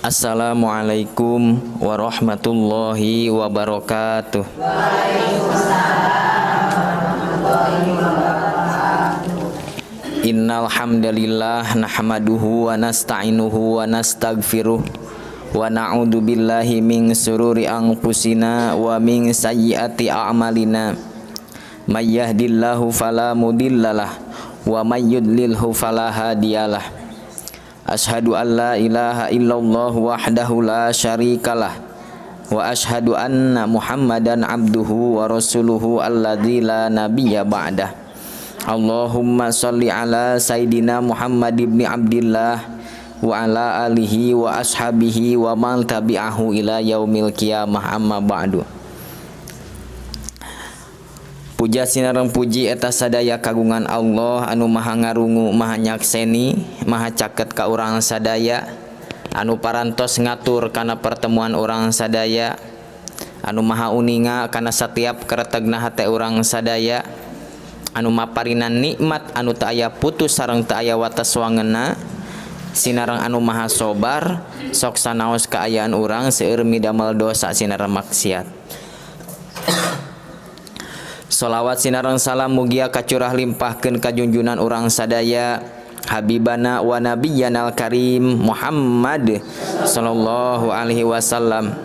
Assalamualaikum warahmatullahi wabarakatuh. Waalaikumsalam warahmatullahi wabarakatuh. Innal hamdalillah nahmaduhu wa nasta'inuhu wa nastaghfiruh wa na'udzu billahi min sururi anfusina wa min sayyiati a'malina. May yahdihillahu fala mudhillalah wa may yudlilhu fala hadiyalah. Ashhadu an la ilaha illallah wahdahu la syarikalah wa ashhadu anna Muhammadan abduhu wa rasuluhu alladzi la nabiyya ba'dah. Allahumma shalli ala sayidina Muhammad ibni Abdillah wa ala alihi wa ashabihi wa man tabi'ahu ila yaumil qiyamah, amma ba'du. Puja sinareng puji eta sadaya kagungan Allah anu maha ngarungu, maha nyakseni, maha caket ka urang sadaya, anu parantos ngatur kana pertemuan urang sadaya, anu maha uninga kana setiap keretegna hate urang sadaya, anu maparinan nikmat anu teu aya putus sareng teu aya wates wangena, sinareng anu maha sobar sok sanaos kaayaan urang seueur midamel dosa sinareng maksiat. Salawat sinareng salam mugia kacurah limpahkeun ka junjunan urang sadaya Habibana wa nabiyana al-karim Muhammad sallallahu alaihi wasallam,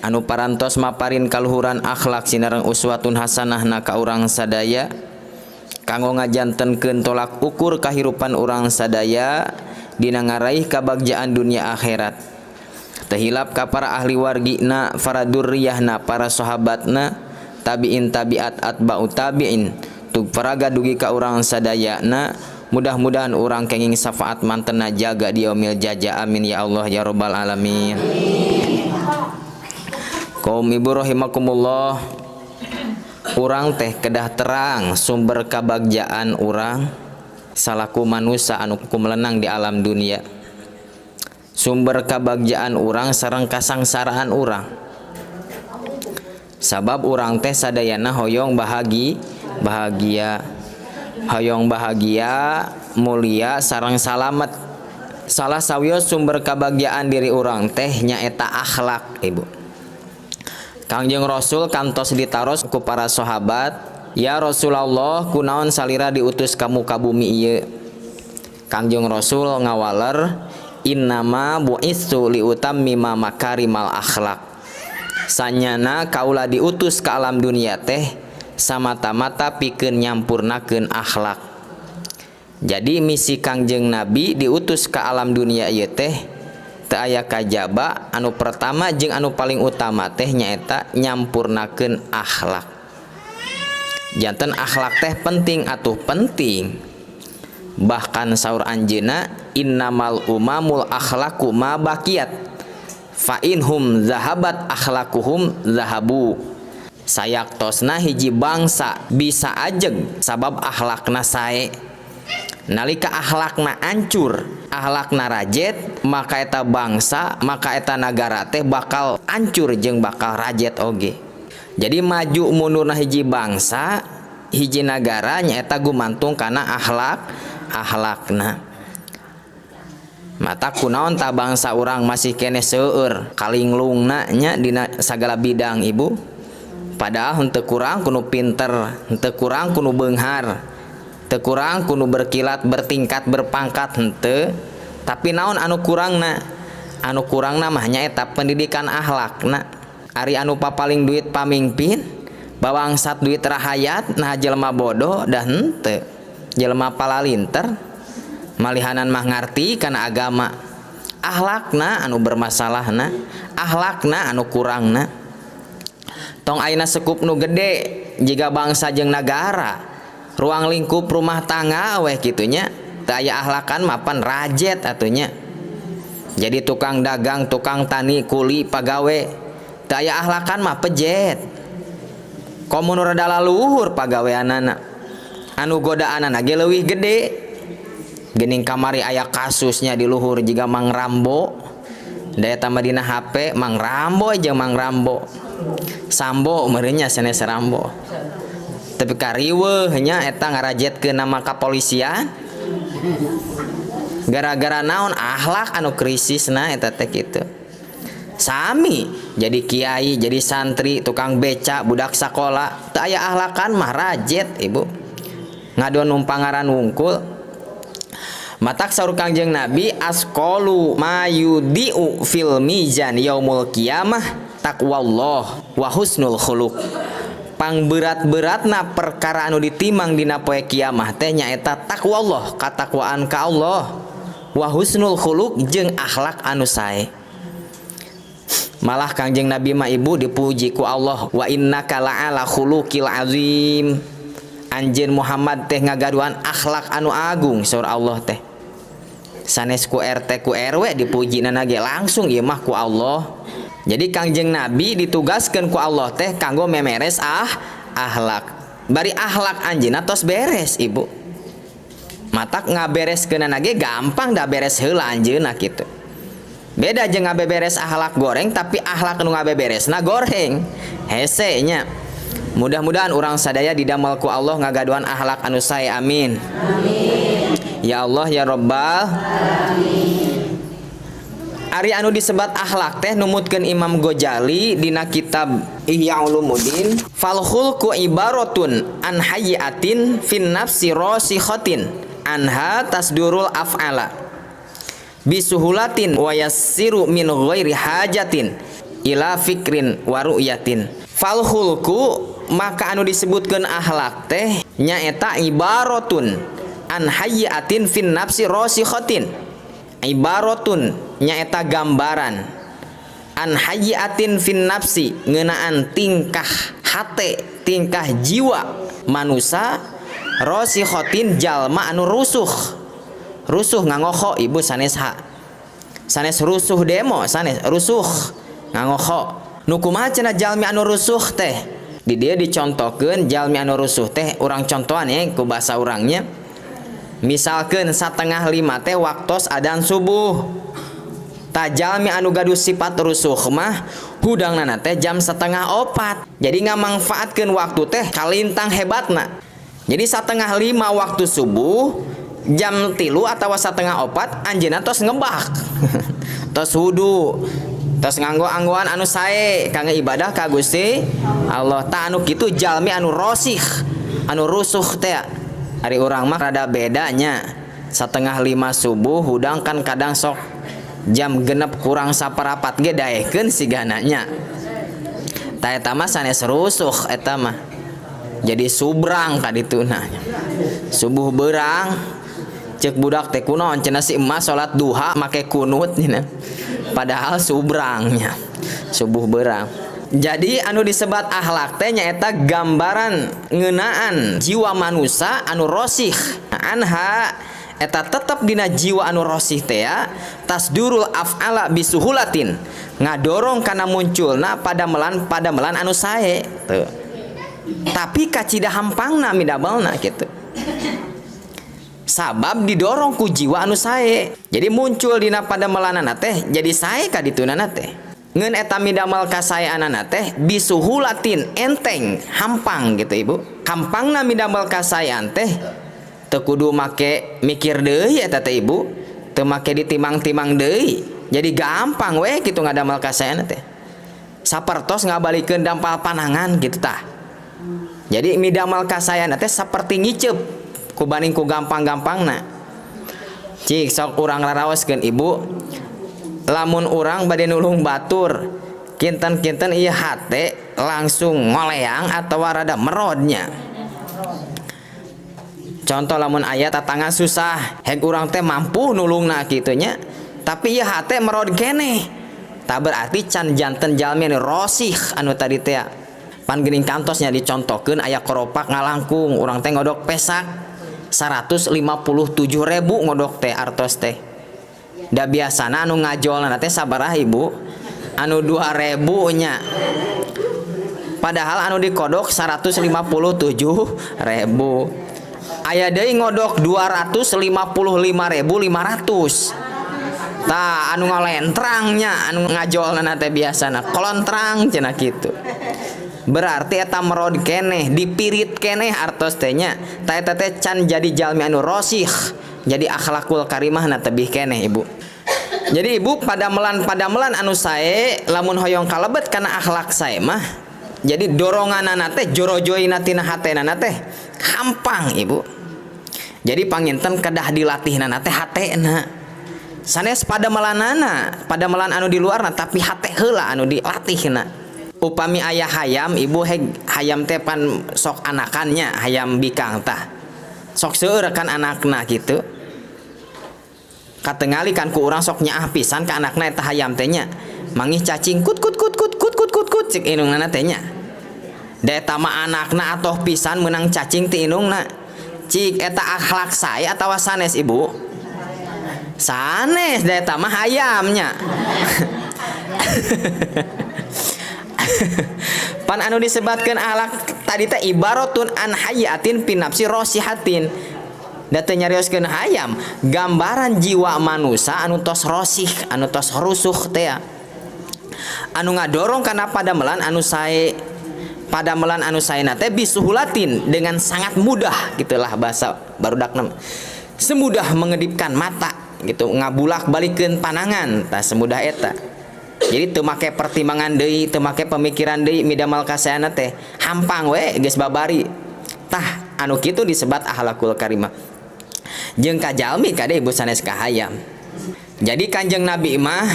anu parantos maparin kaluhuran akhlak sinareng uswatun hasanahna ka urang sadaya kanggo ngajantenkeun tolak ukur kahirupan urang sadaya dina ngaraih kabagjaan dunia akhirat. Teu hilap ka para ahli wargina, para durriyahna, para sahabatna, tabiin tabiat atba'u tabiin tug paraga dugi ka urang sadayana. Mudah-mudahan urang kenging syafaat mantena jaga di yaumil jaja, amin ya Allah ya rabbal alamin. Kaum ibu rahimakumullah, urang teh kedah terang sumber kabagjaan urang salaku manusia anu kumelenang di alam dunia. Sumber kabagjaan urang sareng kasangsaraan urang. Sabab urang teh sadayana hoyong bahagia, hoyong bahagia, mulia sareng salamet. Salah sawios sumber kabagjaan diri urang teh nyaeta akhlak, ibu. Kangjeng Rasul kantos ditaros ku para sahabat, "Ya Rasulullah, kunaon salira diutus kamu ka bumi ieu?" Kangjeng Rasul ngawaler, "Innama bu'istu liutammima makarimal akhlak." Sanyana kaula diutus ke alam dunia teh samata-mata pikeun nyampurnakeun akhlak. Jadi misi Kangjeng Nabi diutus ke alam dunia ieu teh teu aya kajaba anu pertama jeung anu paling utama teh nyaeta nyampurnakeun akhlak. Janten akhlak teh penting atuh penting. Bahkan saur anjeunna, innamal umamul akhlaqu ma baqiyat fa inhum zahabat akhlaquhum zahabu. Sayaktosna hiji bangsa bisa ajeg sabab akhlakna sae. Nalika akhlakna ancur, akhlakna rajet, maka eta bangsa, maka eta nagara teh bakal ancur jeung bakal rajet oge. Jadi maju mundurna hiji bangsa, hiji nagara nyaeta gumantung kana akhlak, akhlakna. Mata kunaon ta bangsa urang masih keneh seueur kalinglungna nya dina sagala bidang, ibu. Padahal henteu kurang kuno pinter, henteu kurang kuno beunghar, teu kurang kuno berkilat, bertingkat, berpangkat, henteu. Tapi naon anu kurangna? Anu kurangna mah nyaeta pendidikan akhlakna. Ari anu papaling duit pamingpin, bawangsat duit rahayat, nah jelema bodoh dah henteu. Jelema palalinter malihanan mah ngarti kana agama. Akhlakna anu bermasalahna, akhlakna anu kurangna. Tong ayeuna sekup nu gede jiga bangsa jeung nagara, ruang lingkup rumah tangga weh kitunya, teu aya akhlakan mapan rajet atunya. Jadi tukang dagang, tukang tani, kuli, pagawe, teu aya akhlakan mah pejet. Komo nu rada laluhur pagaweanana, anu godaanana ge leuwih gede. Gening kamari aya kasusnya di luhur jiga Mang Rambo. Da eta mah dina HP Mang Rambo jeung Mang Rambo. Sambo meureunnya sanes Rambo. Tapi kariweuh nya eta ngarajetkeun nama kapolisian. Gara-gara naon akhlak anu krisisna eta teh kitu. Sami jadi kiai, jadi santri, tukang beca, budak sakola, teu aya akhlakan mah rajet ibu. Ngadon numpang ngaran wungkul. Matak saur Kangjeng Nabi asqalu mayudiu fil mizan yaumul qiyamah taqwallah wa husnul khuluq. Pangberat-beratna perkara anu ditimang dina poe kiamah teh nyaeta taqwallah, katakwaan ka Allah, wa husnul khuluq jeung akhlak anu sae. Malah Kangjeng Nabi mah ibu dipuji ku Allah, wa innaka la'ala khuluqil azim. Anjeun Muhammad teh ngagaduhan akhlak anu agung saur Allah teh. Sanes ku RT ku RW dipujina ge langsung ieu mah ku Allah. Jadi Kangjeng Nabi ditugaskeun ku Allah teh kanggo memeres akhlak. Bari akhlak anjeunna tos beres ibu. Matak ngabereskeunana ge gampang da beres heula anjeunna kitu. Beda jeung ngabeberes akhlak goreng tapi akhlak nu ngabeberesna goreng. Hese nya. Mudah-mudahan urang sadaya didamel ku Allah ngagaduhan akhlak anu sae, amin. Amin. Ya Allah ya Rabbal alamin. Ari anu disebat akhlak teh numutkeun Imam Ghazali dina kitab Ihya Ulumuddin, fal khulqu ibaratun an hayyatin fin nafsi rasikhatin anha tasdurul af'ala bisuhulatin wa yassiru min ghairi hajatin ila fikrin wa ru'yatin. Fal khulqu maka anu disebutkeun akhlak teh nyaeta ibaratun an hayyatin fin nafsi rasikhatin. Ibaratun nyaeta gambaran an hayyatin fin nafsi ngeunaan tingkah hate, tingkah jiwa manusa, rasikhatin jalma anu rusuh. Rusuh ngangokho ibu sanes ha. Sanes rusuh demo, sanes rusuh ngangokho. Nu kumaha cenah jalmi anu rusuh teh? Di dieu dicontohkeun jalmi anu rusuh teh urang contohan ya ku bahasa urangnya. Misalkeun 4:30 teh waktos adzan subuh. Tah jalmi anu gaduh sifat rusuh mah hudangnana teh jam 3:30. Jadi ngamangfaatkeun waktu teh kalintang hebatna. Jadi 4:30 waktu subuh, jam 3 atawa 3:30 anjeunna tos ngebak. Tos wudu, tos nganggo-anggoan anu sae kangge ibadah ka Gusti Allah. Tah anu kitu jalmi anu rosikh, anu rusuh teh. Ari urang mah rada bedanya. 4:30 subuh hudang kan kadang sok jam 5 kurang saparapat ge daekeun sigana nya. Tah eta mah sanes rusuh eta mah. Jadi subrang ka dituna. Subuh beurang ceuk budak teh kunaon cenah si emas salat duha make kunut cenah. Padahal subrangnya. Subuh beurang. Jadi anu disebat akhlak teh nyaeta gambaran ngeunaan jiwa manusa anu rosikh. Anha eta tetep dina jiwa anu rosikh teh ya, tasdurul af'ala bisuhulatin, ngadorong kana munculna padamelan anu sae tuh. Tapi kacida hampangna midamelna kitu. Sabab didorong ku jiwa anu sae. Jadi muncul dina padamelanana teh jadi sae ka ditunana teh. Ngeun eta midamel kasaeanana teh bisuhulatin enteng hampang gitu ibu. Hampangna midamel kasaean teh teu kudu make mikir deui eta teh ibu, teu make ditimang-timang deui. Jadi gampang we kitu ngadamel kasaean teh. Sapertos ngabalikeun dampal panangan gitu tah. Jadi midamel kasaean teh saperti ngiceup kubaning ku gampang-gampangna. Cik sok urang raraoskeun ibu. Lamun urang bade nulung batur, kinten-kinten ieu hate langsung ngoleang atawa rada merodnya. Contoh lamun aya tatangga susah, heg urang teh mampu nulungna kitu nya, tapi ieu hate merod keneh. Tah berarti can janten jalmi anu rosikh anu tadi teh. Pan geuning kantosnya dicontohkeun aya koropak ngalangkung, urang teh ngodok pesak 157.000 ngodok teh artos teh. Da biasana anu ngajolna teh sabaraha ibu? Anu 2.000 nya. Padahal anu dikodok 157.000. Aya deui ngodok 255.500. Tah anu ngalentrangnya, anu ngajolna teh biasana kolontrang cenah kitu. Berarti eta merod keneh, dipirit keneh artos teh nya. Tah eta teh can jadi jalmi anu rosikh, Jadi akhlakul karimahna tebih keneh ibu. Jadi ibu padamelan anu sae lamun hoyong kalebet kana akhlak sae mah. Jadi doronganana teh jorojoyna tina hatenana teh hampang ibu. Jadi panginten kedah dilatihna teh hatena. Sanes padamelanana, padamelan anu di luarna tapi hate heula anu dilatihna. Upami aya hayam ibu heg hayam teh pan sok anakannya hayam bikang tah. Sok seueur kan anakna gitu. Katengali kan ku urang sok nyaah pisan ka anakna eta hayam teh nya. Mangih cacing kut kut kut kut kut kut kut kut cik indungna teh nya. Da eta mah anakna atoh pisan meunang cacing ti indungna. Cik eta akhlak sae atawa sanes ibu? Sanes da eta mah hayamnya. Pan anu disebatkeun akhlak tadi teh ibaratun an hayatin pinapsi rosihatin. Da teu nyarioskeun hayam, gambaran jiwa manusia anu tos rosih, anu tos rusuh teh. Anu ngadorong kana padamelan anu sae, padamelan anu saena teh bisuhulatin dengan sangat mudah gitulah bahasa barudakna. Semudah mengedipkan mata gitu, ngabulak-balikeun panangan tah semudah eta. Jadi teu make pertimbangan deui, teu make pemikiran deui midamal kasaeana teh hampang we geus babari. Tah anu kitu disebat akhlakul karimah. Jeung ka jalmi kade ibu sanes ka hayam. Jadi Kanjeng Nabi mah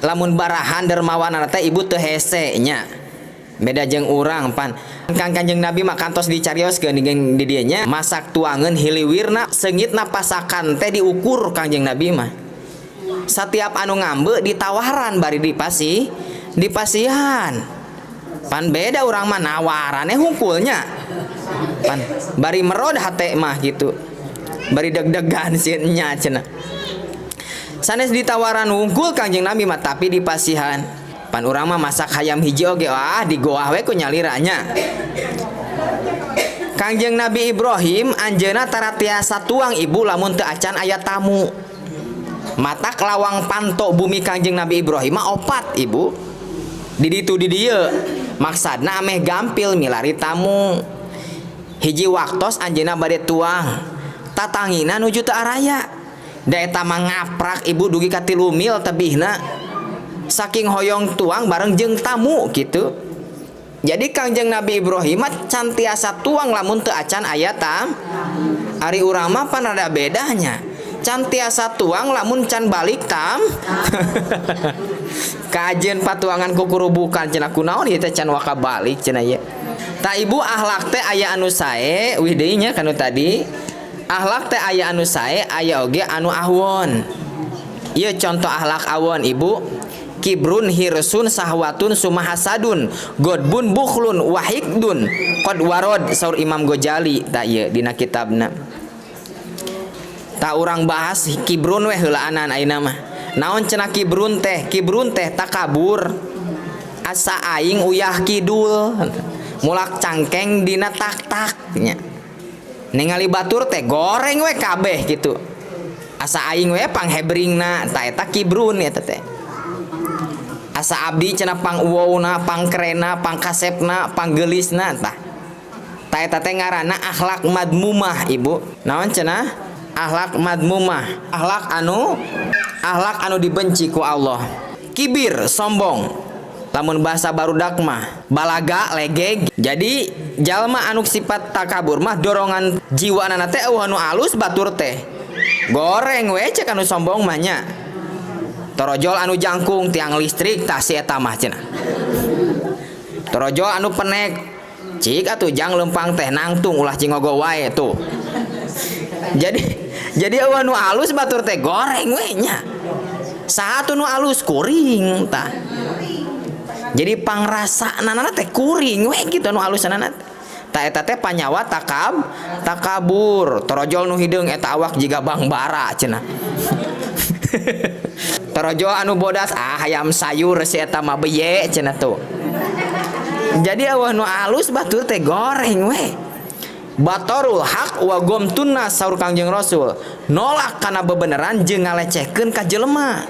lamun barahan dermawanana teh ibu teu hese nya. Beda jeung urang pan. Kang Kanjeng Nabi mah kantos dicarioskeun di dieu nya masak tuangeun hiliwirna seungitna pasakan teh diukur Kanjeng Nabi mah. Setiap anu ngambe ditawaran bari dipasihan. Pan beda urang mah nawarane hungkulnya. Pan bari merod hate mah gitu. Bari deg-degan sieun nya cenah. Sanes ditawaran hungkul Kanjeng Nabi mah tapi dipasihan. Pan urang mah masak hayam hiji oge wah digoah we ku nyaliranya. Kanjeng Nabi Ibrahim anjeunna tara tiasa tuang ibu lamun teu acan aya tamu. Matak lawang panto bumi Kanjeng Nabi Ibrahim mah opat ibu. Di ditu di dieu maksadna ameh gampil milari tamu. Hiji waktos anjeunna bade tuang. Tatangina nuju teu araya. Da eta mah ngaprak ibu dugi ka 3 mil tebihna. Saking hoyong tuang bareng jeung tamu gitu. Jadi Kangjeng Nabi Ibrahim mah can tiasa tuang lamun teu acan aya tam. Ari urang mah pan rada bedanya. Can tiasa tuang lamun can balik tam. Kajen patuangan kukurubukan cenah kunaon ieu teh can waka balik cenah ieu. Ta ibu akhlak teh aya anu sae wih deui nya kanu tadi. Akhlak teh aya anu sae aya oge anu ahwon. Ieu contoh akhlak awon ibu. Kibrun hirsun sahwatun sumahasadun godbun bukhlun wahikdun qad warad saur Imam Ghazali ta ieu dina kitabna. Ta urang bahas kibrun weh heulaanan ayeuna mah. Naon cenah kibrun teh? Kibrun teh takabur. Asa aing uyah kidul. Mulak cangkeng dina tak-tak nya. Ningali batur teh goreng we kabeh gitu. Asa aing we panghebringna ta eta kibrun eta teh. Asa abdi cenah pang uwowna, pang kerena, pang kasepna, pang geulisna tah. Ta eta teh ngaranna akhlak madmumah ibu. Naon cenah? Akhlak madmumah, akhlak anu dibenci ku Allah. Kibir, sombong. Lamun bahasa barudak mah balaga, legeg. Jadi jalma anu sifat takabur mah dorongan jiwana teh eueuh anu alus batur teh. Goreng we cek anu sombong mah nya. Torojol anu jangkung tiang listrik tah si eta mah cenah. Torojol anu penek cik atuh jang lempang teh nangtung ulah cingogo wae tuh. Jadi eueuh nu alus batur teh goreng we nya. Saha tuh nu alus kuring tah. Jadi pangrasana teh kuring we kitu nu alusanana. Ta eta teh panyawa takabur. Torojol nu hideung eta awak jiga bangbara cenah. Torojol anu bodas ah hayam sayur si eta mah beye cenah tuh. Jadi eueuh nu alus batur teh goreng we. Batorul haq wa gomtunna saur Kangjeng Rasul. Nolak kana bebeneran jeung ngalecehkeun ka jelema.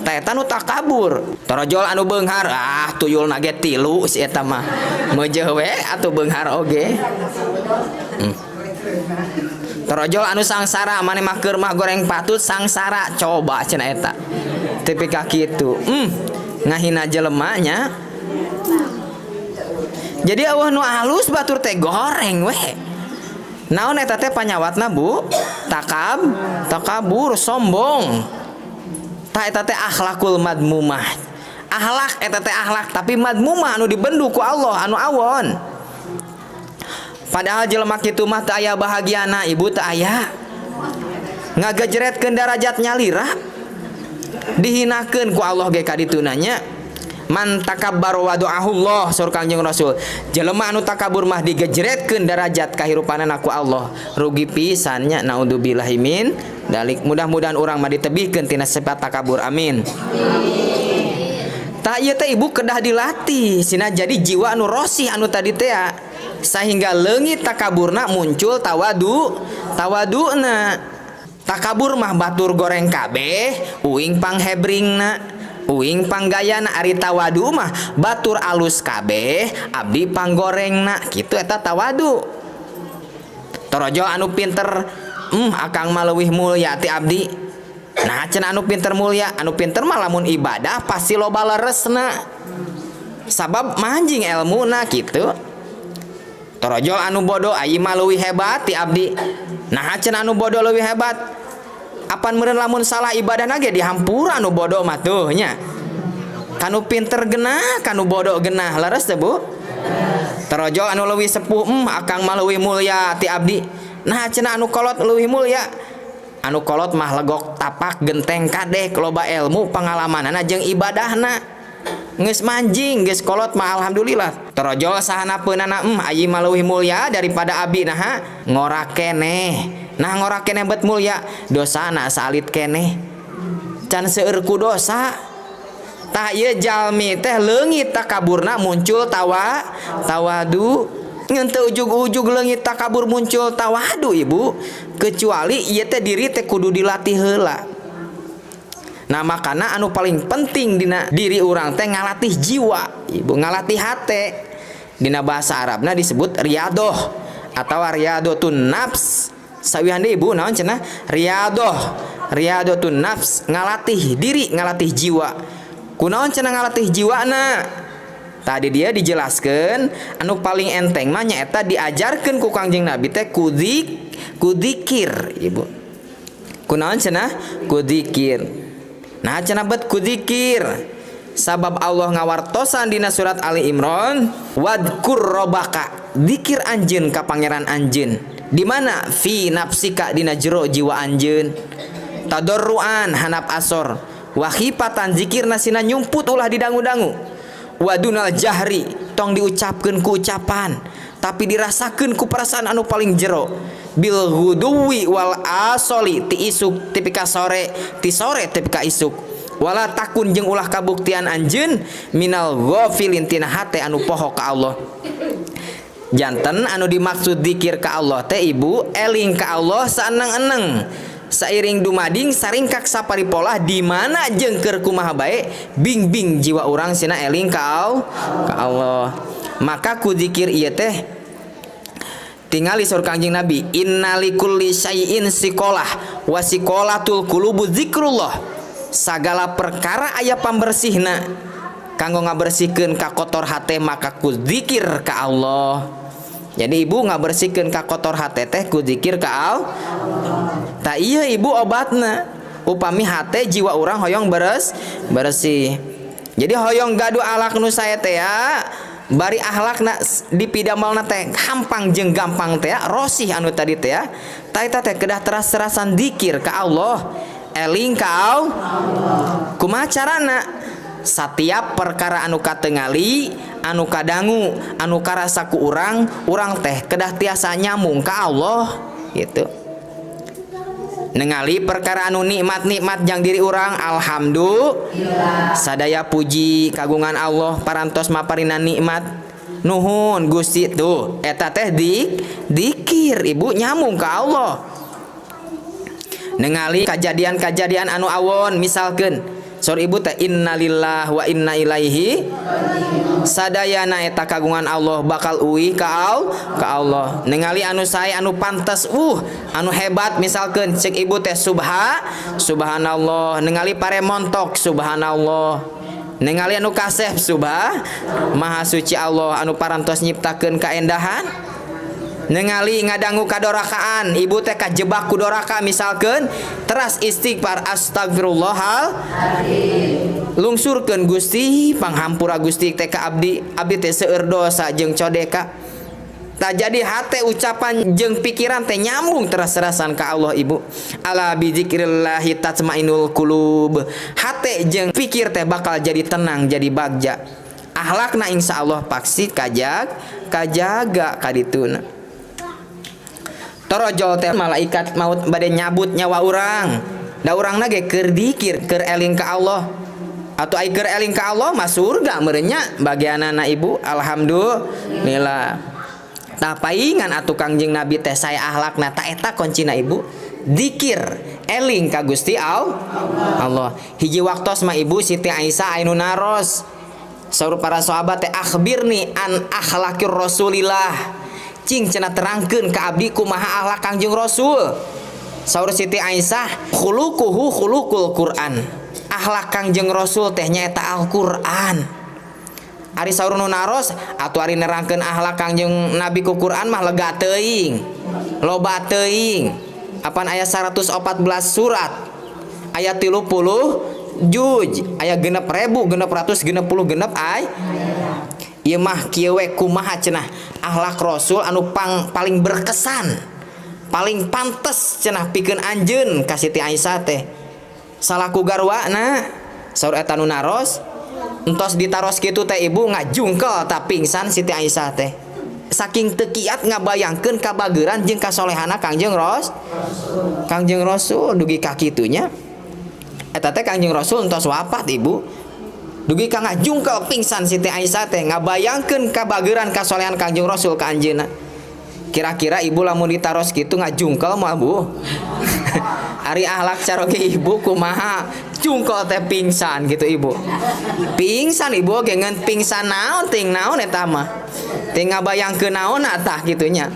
Ta eta nu takabur. Torojol anu beunghar ah tuyulna ge tilu si eta mah. Meujeuh we atuh beunghar oge. Torojol anu sangsara maneh mah keur mah goreng patut sangsara coba cenah eta. Tepi ka kitu. Ngahina jelema nya. Jadi eueuh nu alus batur teh goreng weh. Naon eta teh panyawatna Bu? Takabur, sombong. Tah eta teh akhlakul madmumah. Akhlak eta teh akhlak tapi madmumah anu dibendu ku Allah anu awon. Padahal jelema kitu mah teu aya bahagiana, ibu teu aya. Ngagejretkeun darajat nyalira. Dihinakeun ku Allah ge ka dituna nya. Man takabbar wa du'ahullah saur Kangjeng Rasul. Jelema anu takabur mah digejretkeun darajat kahirupanana ku Allah. Rugi pisan nya, naudzubillahi min dalik. Mudah-mudahan urang mah ditebihkeun tina sifat takabur. Amin. Tah ieu teh ibu kedah dilatih sina jadi jiwa anu rosih anu tadi teh ya. Sehingga leungit takaburna muncul tawaduna. Takabur mah batur goreng kabeh uing panghebringna, uing panggayana. Ari tawadu mah batur alus kabeh abdi panggorengna kitu eta tawadu. Torojol anu pinter, akang mah leuwih mulya ti abdi. Nah cenah anu pinter mulya, anu pinter mah lamun ibadah pasti loba leresna. Sabab manjing elmuna kitu. Torojol anu bodoh ayi mah leuwih hebat ti abdi. Nah cenah anu bodoh leuwih hebat. Apan meureun lamun salah ibadah ge dihampura anu bodoh mah tuh nya. Kanu pinter genah, kanu bodoh genah, leres teh Bu? Torojol anu leuwih sepuh, akang mah leuwih mulya ti abdi. Nah cenah anu kolot leuwih mulya. Anu kolot mah legok tapak genteng kadek loba ilmu pengalamanana jeung ibadahna. Geus manjing geus kolot mah alhamdulillah. Torojol sahana peunana, ayi mah leuwih mulya daripada abi naha ngora keneh. Nah ngora keneh bet mulya, dosana salit keneh. Can seueur ku dosa. Tah ieu jalmi teh leungit takaburna muncul tawadu. Ngan teu ujug-ujug leungit takabur muncul tawadu ibu, kecuali ieu teh diri teh kudu dilatih heula. Nah makana anu paling penting dina diri urang teh ngalatih jiwa, ibu ngalatih hate. Dina bahasa Arabna disebut riadoh atau riyadotun nafs. Sawihan deui ibu naon cenah? Riadoh, riyadotun nafs, ngalatih diri, ngalatih jiwa. Kunaon cenah ngalatih jiwana? Tadi dia dijelaskan anu paling enteng mah nyaeta diajarkeun ku Kangjeng Nabi teh kudikir ibu. Kunaon cenah? Kudikir. Nah cenah bet kudikir. Sabab Allah ngawartosan dina surat Ali Imran, wadkur robaka, dikir anjeun ka pangeran anjeun. Di mana? Fi nafsika, dina jero jiwa anjeun. Tadarruan hanap asor, wa khifatan zikirna sina nyumput ulah didangu-dangu. Wadunal jahri, tong diucapkeun ku ucapan, tapi dirasakeun ku perasaan anu paling jero. Bil ghuduwi wal asoli, ti isuk tepi ka sore, ti sore tepi ka isuk. Wala takun jeung ulah kabuktian anjeun minal ghafilin tina hate anu poho ka Allah. Janten anu dimaksud zikir ka Allah teh ibu eling ka Allah saeneng-eneng, sairing dumading saringkak saparipolah di mana jeung keur kumaha bae bingbing jiwa urang sina eling ka Allah. Maka ku zikir ieu teh tingali saur Kangjeng Nabi, innalikulli syai'in sikolah wa sikolatul qulubu zikrullah. Sagala perkara aya pambersihna, kanggo ngabersihkeun ka kotor hate maka ku zikir ka Allah. Jadi ibu ngabersihkeun ka kotor hate teh ku zikir ka Allah. Ta ieu ibu obatna. Upami hate jiwa urang hoyong bersih. Jadi hoyong gaduh alak nu sae teh ya, bari akhlakna dipidamelna teh hampang jeung gampang teh ya, rosih anu tadi teh ya. Ta eta teh kedah teras-terasan zikir ka Allah. Eling ka Allah. Kumaha carana? Satiap perkara anu katengali, anu kadangu, anu karasa ku urang, urang teh kedah tiasa nyambung ka Allah gitu. Nengali perkara anu nikmat-nikmat jang diri urang, alhamdulillah. Sadaya puji kagungan Allah parantos maparina nikmat. Nuhun Gusti tuh eta teh dikir ibu nyambung ka Allah. Nengali kajadian-kajadian anu awon, misalkeun Saur ibu teh innalillahi wa inna ilaihi sadayana eta kagungan Allah bakal uih ka Allah. Ningali anu sae anu pantes anu hebat misalkeun cek ibu teh subhanallah. Ningali pare montok subhanallah. Ningali anu kasep maha suci Allah anu parantos nyiptakeun kaendahan. Ningali ngadangu kadorakaan ibu teh kajebak ku doraka misalkeun teras istighfar astagfirullahal lungsurkeun Gusti panghampura Gusti teh ka abdi abdi teh seueur dosa jeung codeka. Tak jadi hate ucapan jeung pikiran teh nyambung teras-terasan ka Allah ibu. Ala bizikrillahi tatmainul qulub. Hate jeung pikir teh bakal jadi tenang jadi bagja. Akhlakna insyaallah pasti kajaga kadituna. Torojol teh malaikat maut bade nyabut nyawa urang. Da urangna ge keur dikir, keur eling ka Allah. Atau ai keur eling ka Allah mah surga meureun nya bagianana ibu. Alhamdulillah. Tah paingan atuh Kangjeng Nabi teh sae akhlakna ta eta kuncina ibu. Dikir, eling ka Gusti Allah. Hiji waktos mah ibu Siti Aisyah anu naros. Saur para sahabat teh akhbirni an akhlaqir Rasulillah. Cing cenah terangkeun ka abdi kumaha akhlak Kangjeng Rasul. Saur Siti Aisyah khuluquhu khuluqul Quran. Akhlak Kangjeng Rasul teh nyaeta Al-Qur'an. Ari saur nu naros atuh ari nerangkeun akhlak Kangjeng Nabi ku Quran mah lega teuing. Loba teuing. Apan aya 114 surat. Aya 30 juj, aya 6.666 ay. Ieu mah kieu we kumaha cenah akhlak Rasul anu paling berkesan, paling pantes cenah pikeun anjeun ka Siti Aisyah teh. Salaku garwana saur eta nu naros entos ditaros kitu teh ibu ngajungkel ta pingsan Siti Aisyah teh. Saking teu kiat ngabayangkeun kabageran jeung kasolehana Kangjeng Rasul. Kangjeng Rasul dugi ka kitunya. Eta teh Kangjeng Rasul entos wafat ibu. Dugi ka ngajungkel pingsan Siti Aisyah teh ngabayangkeun kabageran kasolehan Kangjeng Rasul ka anjeunna. Kira-kira ibu lamun ditaros kitu ngajungkel moal bu? Ari akhlak caroge ibu kumaha? Jungkel teh pingsan gitu ibu. Pingsan ibu oge ngan pingsan naon ting naon eta mah. Ting ngabayangkeun naon tah kitunya.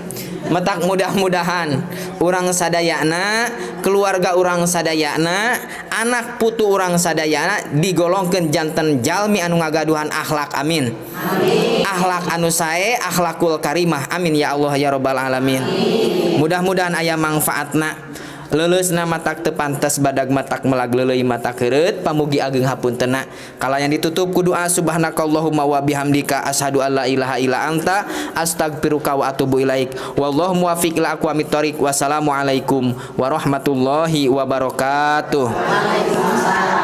Matak mudah-mudahan urang sadayana, keluarga urang sadayana, anak putu urang sadayana digolongkeun janten jalmi anu ngagaduhan akhlak amin. Amin. Akhlak anu sae, akhlakul karimah amin ya Allah ya rabbal alamin. Mudah-mudahan aya mangfaatna. Leuleusna matak teu pantes badag matak melag leuleuy matak heureut pamugi ageng hapuntena. Kalayan ditutup ku doa subhanakallahumma wa bihamdika asyhadu alla ilaha illa anta astagfiruka wa atubu ilaik. Wallahu muwaffiq ila aqwamit thoriq. Wassalamualaikum warahmatullahi wabarakatuh. Waalaikumsalam.